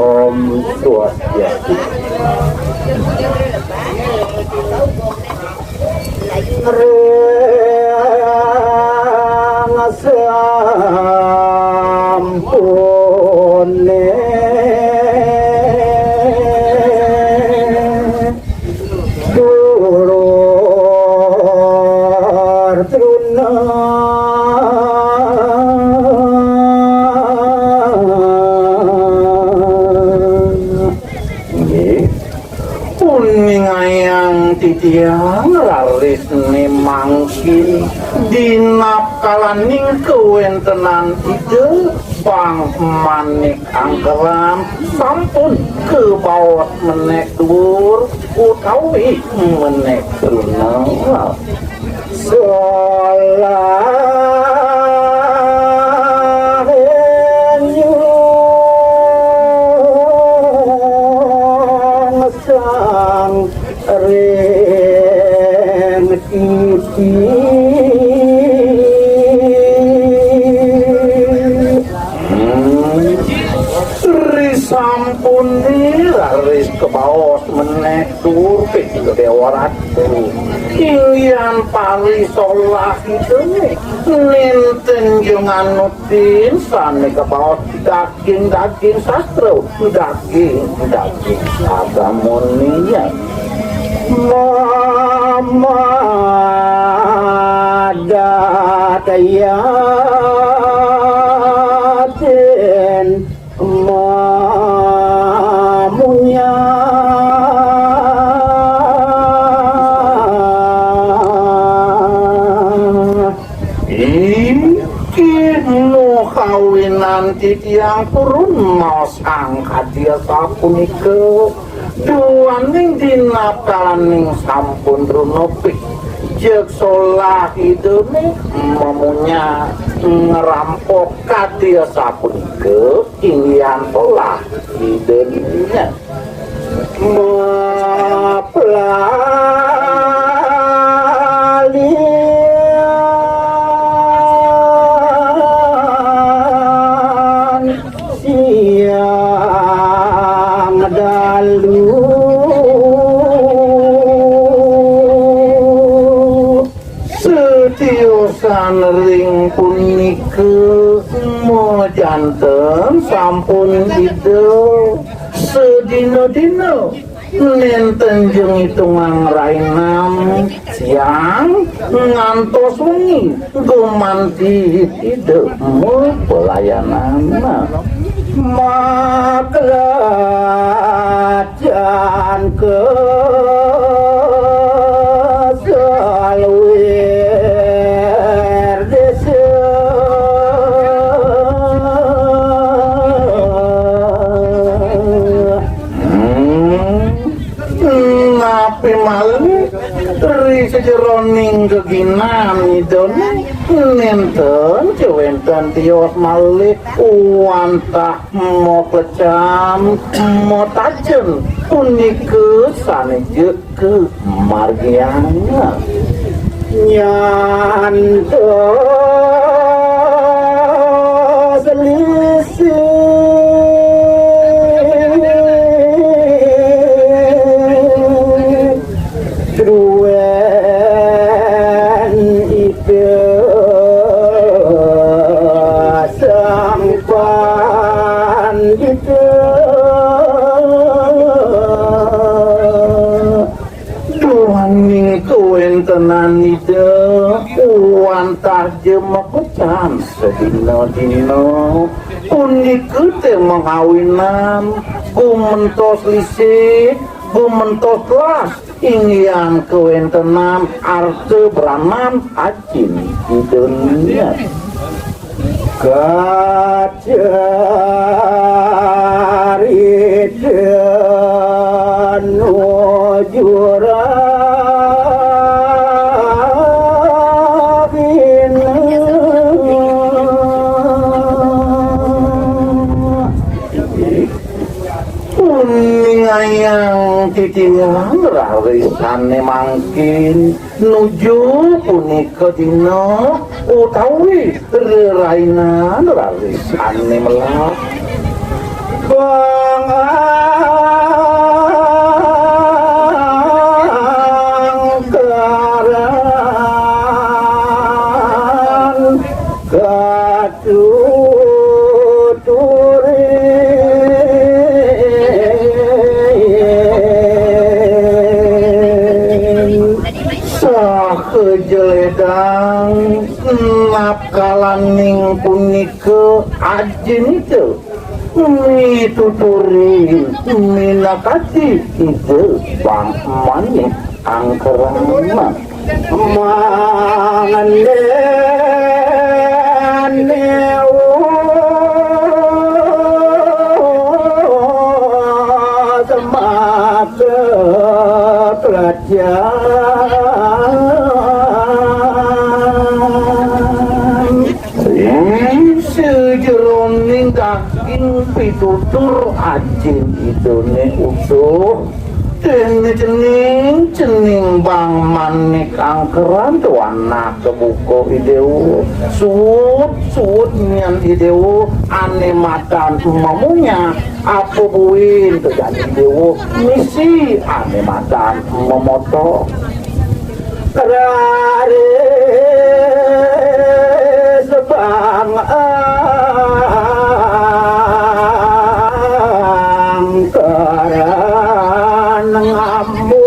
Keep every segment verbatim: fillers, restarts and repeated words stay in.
Om Swastiastu. Rang sampune dulur truna. Nggih. Uningayang titiang raris ne mangkin dinapkalaning kawentenan Ida Bang Manik Angkeran sampun kabaos menék duur utawi menék truna. Solah nyungsang ring titi. Hmm. Risampune raris kabaos menék duur Déwa Ratu. Inggihan parisolah Ida nénten ja nganutin sané kabaos daging-daging sastra, daging-daging agama niat. Mamadat yatin mamunya. Inggih nu kawinan titiang purun maos angkadi sapunika. Duaning dinapkalaning sampun runupik, jeg solah Idané mamunya ngrampok kadi sapunika, inggihan solah Idané. Maplalian siang dalu. Setiosan ring punika majanten sampun Ida sedina-dina nénten ja ngitungang rainan siang ngantos wengi gumanti Ida mapelayanan. Maklajan ka saluir désa. Hmm. Napi malih ri sajeroning geginan Idané nénten ja wénten tios malih wantah mapecan, matajen punika sané ja kamargiang. Nyantos lisih druwén Ida Sang Pandita. Duaning kawéntenan Ida wantah ja mapecan sadina-dina, punika té mangawinan gumentos lisih, gumentos telas, inggihan kawéntenan arta branan ajin Ida Niat. Kacarita nuju rahina. Uningayang titiang rarisané mangkin nuju punika dina utawi rerainan rarisané melah. Bang Jenito mituturin minakati ide bang manik angkeran. Mangandene semaka pelajaran. Ing sajeroning daging pitutur ajin idane utuh. Dene cening, cening bang manik angkeran tu anak kebuka idewa. Suut, suut nyan idewa ane madan mamunya. Apa buin tu jani idewa misi ane madan mamoto. Raris bang angkeran ngambul.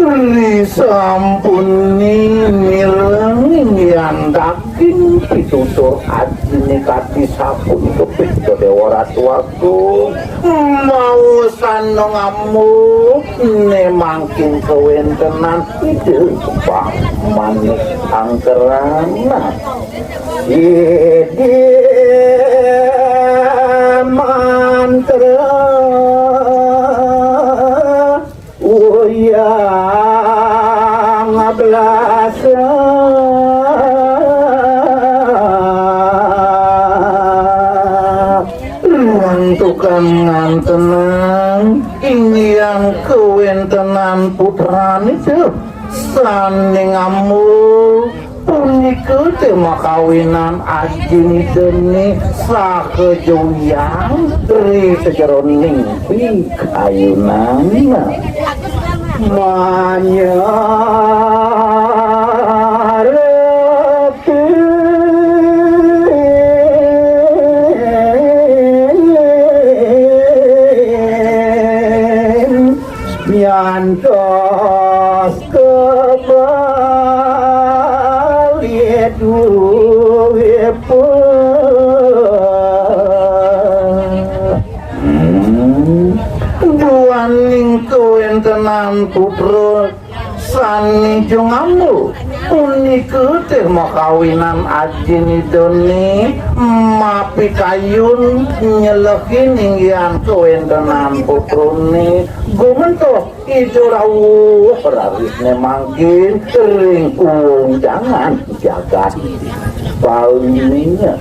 Ri sampun mireng inggihan daging pitutur ajine kati sapunika Dewa Ratu Agung. Maosana ngamuk ne mangkin kawentenan Ida Bang Manik Angkeran. Ida mantra uyang blasa. Ruang tukang ngantenang inggihan kawentenan putraning sane ngamuk. Punika te makawinan ajinidane saha juyang ri sajeroning pikayunan. Manyarepin nyantos kebalik duwe pun. Hmm. Duaning kawentenan putra sane jung ambu punika te makawinan ajinidane mapikayun nyelehin inggihan kawentenan putrane gumentoh Ida rawuh rarisne mangkin ring uwung jangan jagat Balinya.